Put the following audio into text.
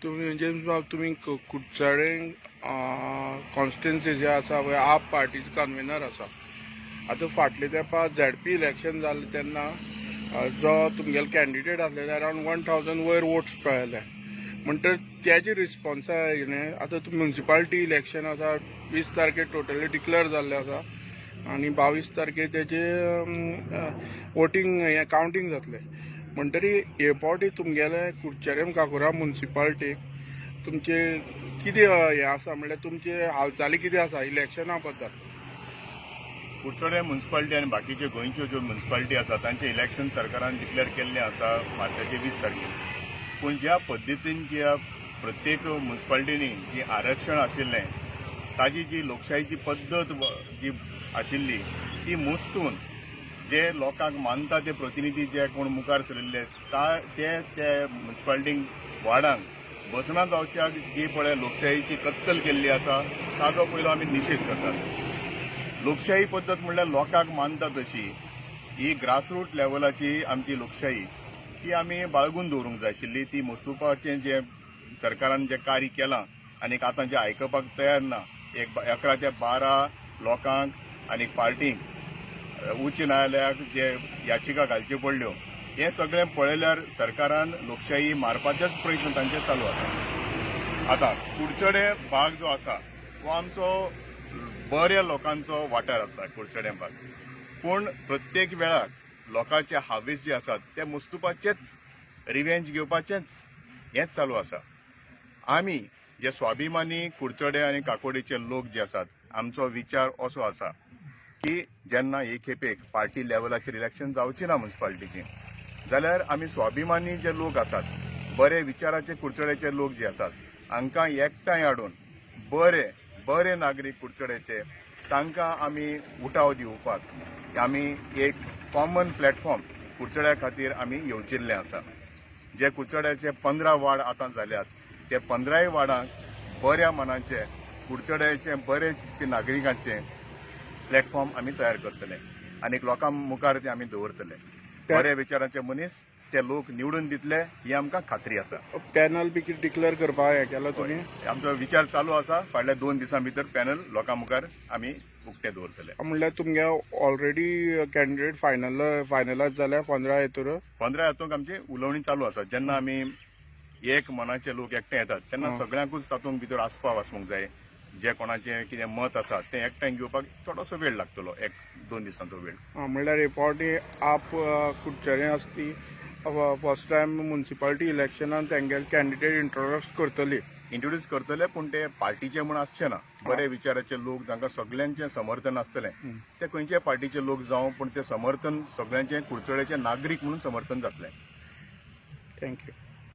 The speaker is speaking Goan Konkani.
तुमी जेम्स बाब, तुमी कुडचडें कॉन्स्टिट्युएन्सी जे आसा पळय, आप पार्टीचे कन्वेनर आसा. आतां फाटले तेंपार झेडपी इलेक्शन जालें तेन्ना जो तुमगेलो कॅन्डिडेट आसलेले, अरावंड 1000 वयर वोट्स मेळ्ळे. म्हणटर तेजे रिस्पॉन्सा कितें? आतां म्युन्सिपालिटी इलेक्शन आसा, 20 तारखेर टोटली डिक्लेअर जाल्लें आसा आनी 22 तारखेर तेजे वोटींग हें कावंटींग जातलें. म्हणटरी हे फावटी तुमगेले कुडचडें काकुरा म्युन्सिपालिटीक तुमचे कितें हें आसा, म्हणल्यार तुमचे हालचाली कितें आसा इलेक्शना बद्दल? कुडचडें म्युन्सिपालिटी आनी बाकीच्यो गोंयच्यो ज्यो म्युन्सिपालिटी आसा, तांचें इलेक्शन सरकारान डिक्लेअर केल्लें आसा मार्चाचे 20 तारखेर. पूण ज्या पद्दतीन ज्या प्रत्येक म्युन्सिपालिटींनी जी आरक्षण आशिल्लें, ताजी जी लोकशाहीची पद्दत जी आशिल्ली ती मुस्तून जे लोकांक मानता ते प्रतिनिधी जे कोण मुखार सरिल्ले, ते ते म्युन्सिपालिटींक वार्डांक बसना जावच्याक जी पळय लोकशाहीची कत्तल केल्ली आसा, ताजो पयलो आमी निशेध करतात. लोकशाही पद्दत म्हणल्यार लोकांक मानता तशी ही ग्रासरूट लेवलाची आमची लोकशाही, ती आमी बाळगून दवरूंक जाय आशिल्ली. ती मोसुपाचें जें सरकारान जें कार्य केलां आनी आतां जें आयकपाक तयार ना, एक 11 ते 12 लोकांक आनी पार्टींक उच्च न्यायालयाक जे याचिका घालच्यो पडल्यो, हें सगळें पळयल्यार सरकारान लोकशाही मारपाचेच प्रयत्न तांचे चालू आसा. आतां कुडचडे भाग जो आसा हो आमचो बऱ्या लोकांचो वाठार आसा, कुडचडे भाग. पूण प्रत्येक वेळाक लोकांचे हावेस जे आसात ते मुस्तुपाचेच, रिवेंज घेवपाचेच हेंच चालू आसा. आमी जे स्वाभिमानी कुडचडे आनी काकोडीचे लोक जे आसात, आमचो विचार असो आसा की जेन्ना हे खेपेक पार्टी लेवलाचेर इलेक्शन जावची ना म्युन्सिपालिटीची, जाल्यार आमी स्वाभिमानी जे लोक आसात, बरे विचाराचे कुडचड्याचे लोक जे आसात, हांकां एकठांय हाडून बरे बरे नागरीक कुडचड्याचे, तांकां आमी उठाव दिवपाक आमी एक कॉमन प्लॅटफॉर्म कुडचड्या खातीर आमी येवजिल्लें आसा. जे कुडचड्याचे 15 वार्ड आतां जाल्यात, ते 15य वार्डांक बऱ्या मनाचे कुडचड्याचे बरे चिंतपी नागरिकांचे प्लॅटफॉर्म आमी तयार करतले आनी लोकां मुखार ते आमी दवरतले. बऱ्या विचारांचे मनीस ते लोक निवडून दितले ही आमकां खात्री आसा. पॅनल बी कितें डिक्लेअर करपाक हें केलां तुमी? आमचो विचार चालू आसा. फाटल्या 2 दिसां भितर पॅनल लोकां मुखार आमी उक्ते दवरतले. म्हणल्यार तुमगे ऑलरेडी कॅन्डिडेट फायनलायज जाल्या 15 हेतूर? 15 हातूंत आमची उलोवणी चालू आसा. जेन्ना आमी एक मनाचे लोक एकठांय येतात तेन्ना सगळ्यांकूच तातूंत भितर आस्पाव आसूंक जाय. जे कोणाचें कितें मत आसा तें एकठांय घेवपाक थोडोसो वेळ लागतलो, एक दोन दिसांचो वेळ. म्हणल्यार हे फावटी आप कुडचडें आसा ती फर्स्ट टायम म्युन्सिपालिटी इलेक्शनान तेंगेले कॅन्डिडेट इंट्रोड्यूस करतली? इंट्रोड्यूस करतले, पूण ते पार्टीचे म्हूण आसचे ना. बरे विचाराचे लोक, जांकां सगल्यांचें समर्थन आसतलें, ते खंयच्याय पार्टीचे लोक जावं, पूण ते समर्थन सगळ्यांचे कुडचड्याचे नागरीक म्हणून समर्थन जातलें. Thank you.